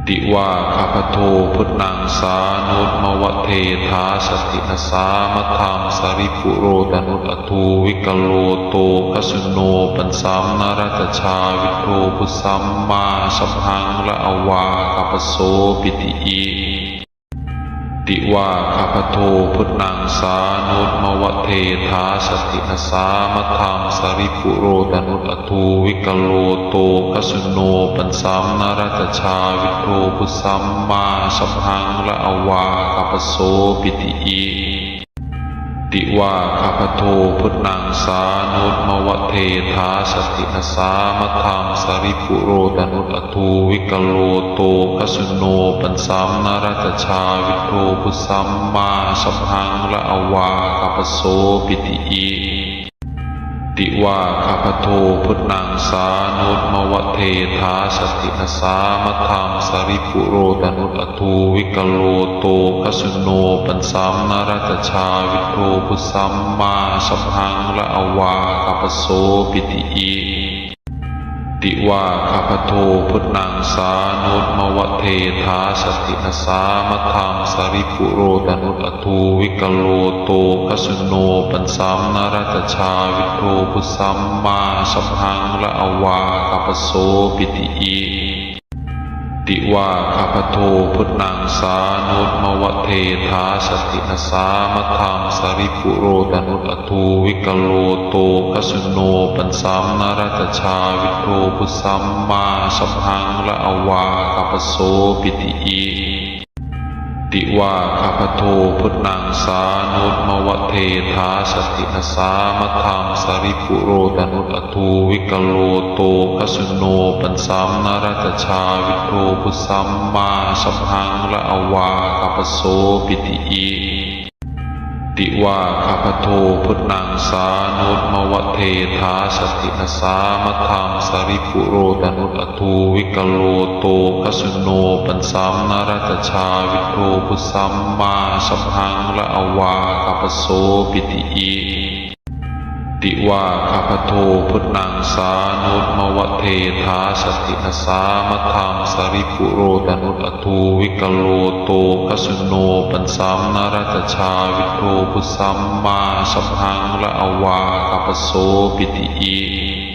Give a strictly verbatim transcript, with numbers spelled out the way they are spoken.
Ti vā ga bha dho bud naṃ sā nus ma va de thā sat thi ra sā ma dam sa ri pu ro ta nut a dū vi ka lo to ga su no pan sam ṇa ra ca jā vij dho bud sam mā sam haṃ ra a vā ga bha so pi ti i. Ti vā ga bha dho bud naṃ sā nus ma va de thā sat thi ra sā ma dam sa ri pu ro ta nut a dū vi ka lo to ga su no pan sam ṇa ra ca jā vij dho bud sam mā sam haṃ ra a vā ga bha so pi ti i. Ti vā ga bha dho bud naṃ sā nus ma va de thā sat thi ra sā ma dam sa ri pu ro ta nut a dū vi ka lo to ga su no pan sam ṇa ra ca jā vij dho bud sam mā sam haṃ ra a vā ga bha so pi ti i. Ti vā ga bha dho bud naṃ sā nus ma va de thā sat thi ra sā ma dam sa ri pu ro ta nut a dū vi ka lo to ga su no pan sam ṇa ra ca jā vij dho bud sam mā sam haṃ ra a vā ga bha so pi ti i. Ti vā ga bha dho bud naṃ sā nus ma va de thā sat thi ra sā ma dam sa ri pu ro ta nut a dū vi ka lo to ga su no pan sam ṇa ra ca jā vij dho bud sam mā sam haṃ ra a vā ga bha so pi ti i. Ti vā ga bha dho bud naṃ sā nus ma va de thā sat thi ra sā ma dam sa ri pu ro ta nut a dū vi ka lo to ga su no pan sam ṇa ra ca jā vij dho bud sam mā sam haṃ ra a vā ga bha so pi ti i. Ti vā ga bha dho bud naṃ sā nus ma va de thā sat thi ra sā ma dam sa ri pu ro ta nut a dū vi ka lo to ga su no pan sam ṇa ra ca jā vij dho bud sam mā sam haṃ ra a vā ga bha so pi ti i. Ti vā ga bha dho bud naṃ sā nus ma va de thā sat thi ra sā ma dam sa ri pu ro ta nut a dū vi ka lo to ga su no pan sam ṇa ra ca jā vij dho bud sam mā sam haṃ ra a vā ga bha so pi ti i. Ti vā ga bha dho bud naṃ sā nus ma va de thā sat thi ra sā ma dam sa ri pu ro ta nut a dū vi ka lo to ga su no pan sam ṇa ra ca jā vij dho bud sam mā sam haṃ ra a vā ga bha so pi ti i.